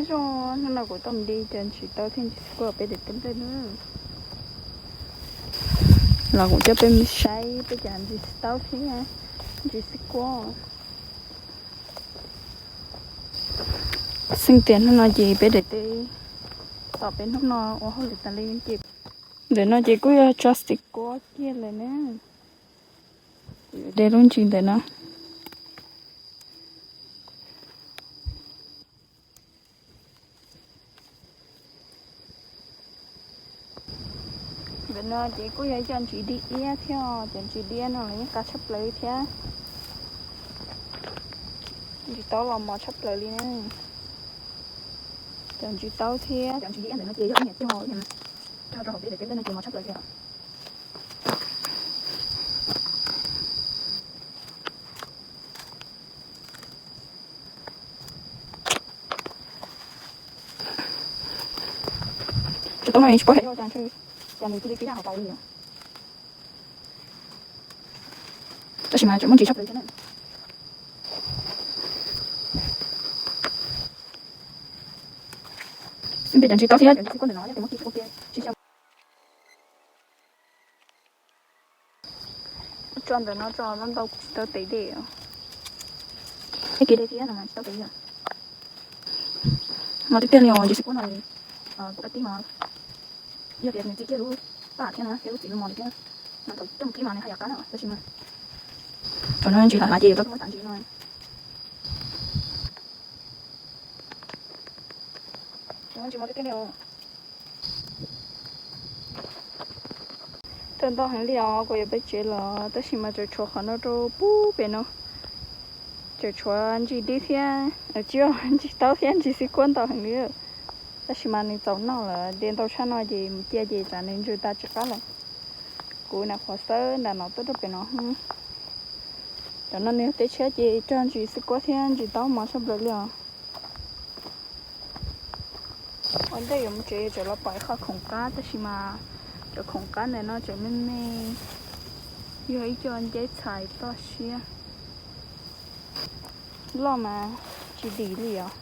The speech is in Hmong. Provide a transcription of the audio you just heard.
Zoo, hnub no kuv tau mus de cov ntsis taub thiab ntsis xib kuab peb daim teb nplej na. Los kuv coj peb mus saib peb cov ntsis taub thiab ntsis xib kuab. Xeeb tias hnub no ces peb daim teb, tom peb hnub no ua hauj lwm tas li ces ntawm no ces kuj yog tso xib kuab kiag lawm na. De lub ntsis ntawm no. Ntawm no ces kuj yog ib co ntsis dib iab thiab, cov ntsis dib iab no los yeej qab tshaj plaws thiab. Ntsis taub los mos tshaj plaws li na. Cov ntsis taub thiab cov ntsis dib iab ntawm no ces yog ib niam tij ho ib niam cog rau hauv peb daim teb nplej no ces mos tshaj plaws li. Cov taub no tsis paub hais cas ntshe cas nws cia li pib daj hauv paus li os. Tab sis mas tseem muaj ntsis tshaj plaws thiab na. Xwb npe cov ntsis taub thiab cov ntsis xib kuab ntawm no yog tias muab kib ua ke tsis xyaw. Tso ntawm no tso, ntau ntau kuv tsis tau tev dej os. Ib kis dej thiab no mas tsis tau tev li. Mos tiag tiag li os, ntsis xib kuab no kuv qab tib mas yog tias nws txiv kiag lub paj thiab na, thiab lub txiv lub mos thiab mas thaum coj mus kib mas nws haj yam qab na, tab sis mas thaum no ntsis lam lam ces tau muab tam ntsis no. Ntsis mos tiag tiag li os. Tau ntau heev li os, kuv yuav peb tsev los tab sis mas tseem tshuav qhov no rau pub pem no. Tseem tshuav ntsis dib thiab, tsis, ntsis taub thiab ntsis xib kuab ntau heev li. Tab sis mas nws txaus noj lawm, de ntau tshaj no ces mus cia ces tsam nws ntsws tas tsis qab lawm. Kuv nyuam qhuav xawb nram no tuaj rau pem no. Cov no nws yog teb tshiab ces cog ntsis xib kuab thiab ntsis taub mos tshaj plaws li os. Ua ntej yuav mus tsev tseem los pom ib qho khoom qab tab sis mas cov khoom qab ntawm no tseem me me, yog ib co nceb txhais toj siab. Loj mas tsis dim li os.